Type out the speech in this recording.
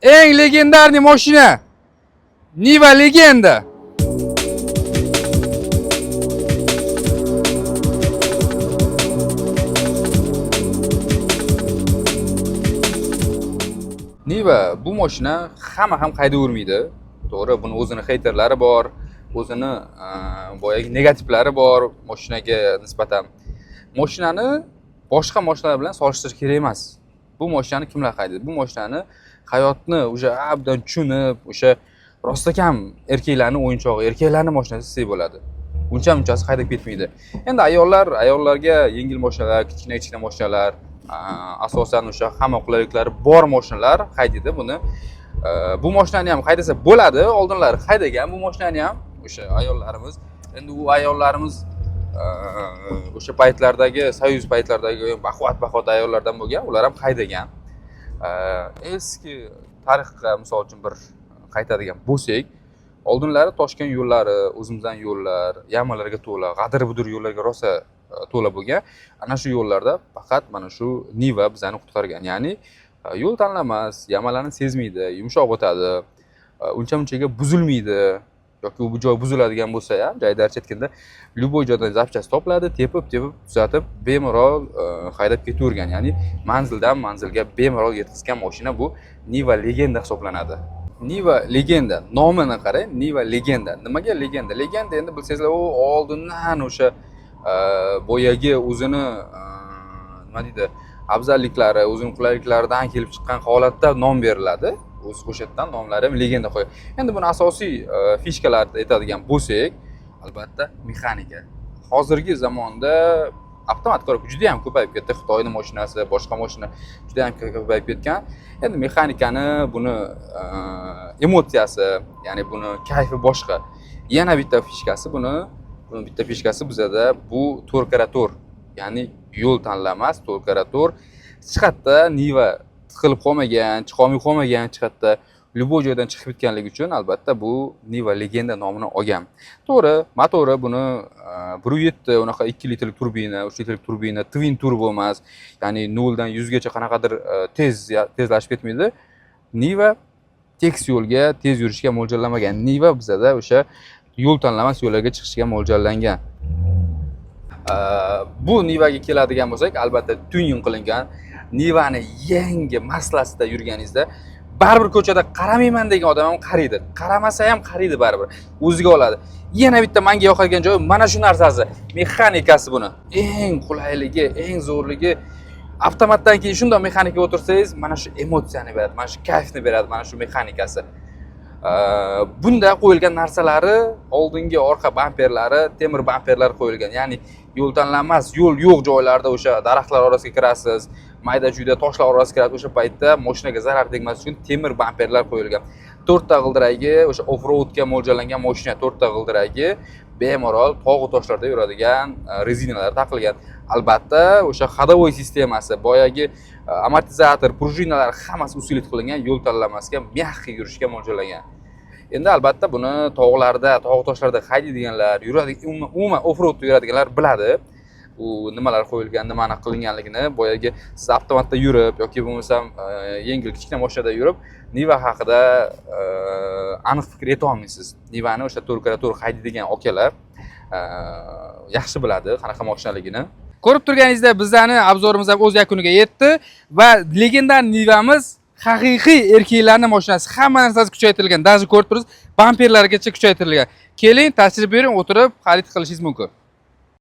Eng легендарный mashina Niva Legenda. Niva bu mashina hamma ham haydayvermaydi. To'g'ri, buni o'zini heyterlari bor, o'zini boyagi negativlari bor mashinaga nisbatan. Mashinani boshqa mashinalar bilan solishtirish kerak emas. Bu mashinani kimlar haydaydi? Bu mashinani hayotni o'sha obdan tushunib, o'sha rostakam erkaklarning o'yinchog'i, erkaklarning mashinasi desak bo'ladi. Uncha munchasi haydab ketmaydi. Endi ayollar, ayollarga yengil mashinalar, kichkina kichkina mashinalar, asosan o'sha hamma qulayliklari bor mashinalar haydaydi buni. Bu mashinani ham haydasa bo'ladi, oldinlari haydagan bu mashinani ham o'sha ayollarimiz. Endi u ayollarimiz o'sha paytlardagi, Soyuz paytlaridagi baquvvat baquvvat ayollardan bo'lgan, ular ham haydagan. Eski tarixga misol uchun bir qaytadigan bo'lsak, oldinlari Toshkent yo'llari, o'zimizdan yo'llar, yamalarga to'la, g'adir-budir yo'llarga rosa to'la bo'lgan. Ana shu yo'llarda faqat mana shu Niva bizani qutqargan. Ya'ni yo'l tanlamas, yamalarni sezmaydi, yumshoq o'tadi, uncha munchaga buzilmaydi yoki bu joy buziladigan bo'lsa ham, jaydarcha aytganda, любой joydan запчасть topiladi, tepib-tepib tuzatib, bemalol haydab ketavergan. Ya'ni manzildan manzilga bemalol yetkazgan mashina bu Niva Legenda hisoblanadi. Niva Legenda nomini qarang, Niva Legenda. Nimaga legenda? Legenda endi bilsangizlar, u oldindan o'sha boyagi o'zini nima deydi, afzalliklari, o'zini qulayliklaridan kelib chiqqan holatda nom beriladi. O'zi o'sha yerdan nomlari ham legenda qo'yadi. Endi buni asosiy фишка larini aytadigan bo'lsak, albatta mexanika. Hozirgi zamonda avtomat коробка juda ham ko'payib ketdi. Xitoyning mashinasi, boshqa mashina juda ham ko'payib ketgan. Endi mexanikani buni emotsiyasi, ya'ni buni kayfi boshqa. Yana bitta фишка si buni bitta фишка si bizada bu 4x4, ya'ni yo'l tanlamas 4x4. Hech qayerda Niva tiqilib qolmagan, chiqolmay qolmagan hech qayerda, любой joydan chiqib ketganligi uchun albatta bu Niva Legenda nomini olgan. To'g'ri, motori buni 1.7, unaqa 2 litrlik turbina, 3 litrlik turbina, twin turbo emas, ya'ni 0 dan 100 gacha qanaqadir tez tezlashib ketmaydi. Niva tekis yo'lga tez yurishga mo'ljallanmagan. Niva bizada o'sha yo'l tanlamas yo'llarga chiqishga mo'ljallangan. Bu Nivaga keladigan bo'lsak, albatta tuning qilingan. Nivani yangi maslasida yurganingizda baribir ko'chada qaramayman degan odam ham qaraydi. Qaramasa ham qaraydi baribir. O'ziga oladi. Yana bitta menga yoqadigan joyi mana shu narsasi, mexanikasi buni. Eng qulayligi, eng zo'rligi, avtomatdan keyin shundoq mexanikaga o'tirsangiz, mana shu emotsiyani beradi, mana shu kayfni beradi, mana shu mexanikasi. Bunda qo'yilgan narsalari, oldingi orqa bamperlari temir bamperlar qo'yilgan. Ya'ni yo'l tanlanmas, yo'l yo'q joylarda o'sha daraxtlar orasiga kirasiz, mayda chuyda toshlar orasiga kirasiz, o'sha paytda mashinaga zarar tegmas uchun temir bamperlar qo'yilgan. To'rtta g'ildiragi o'sha off-roadga mo'ljallangan mashina, to'rtta g'ildiragi bemalol tog'u toshlarda yuradigan rezinalar taqilgan. Albatta o'sha ходовой sistemasi, boyagi amortizator, prujinalar hammasi усилить qilingan, yo'l tanlamasga, мягкий yurishga mo'ljallangan. Endi albatta buni tog'larda, tog' toshlarda haydaydiganlar, yuradi, umuman off-roadda yuradiganlar biladi. U nimalar qo'yilgan, nimani qilinganligini. Boyagi siz avtomatda yurib yoki bo'lmasam yengil kichkina mashinada yurib Niva haqida aniq fikr eta olmaysiz. Nivani o'sha 4x4 haydaydigan akalar yaxshi biladi qanaqa mashinaligini. Ko'rib turganingizdek, bizlarni обзор imiz ham o'z yakuniga yetdi va легендар Nivamiz haqiqiy erkaklarning mashinasi, hamma narsasi kuchaytirilgan, даже ko'rib turibsiz, bamperlargacha kuchaytirilgan. Keling, tashrif buyuring, o'tirib xarid qilishingiz mumkin.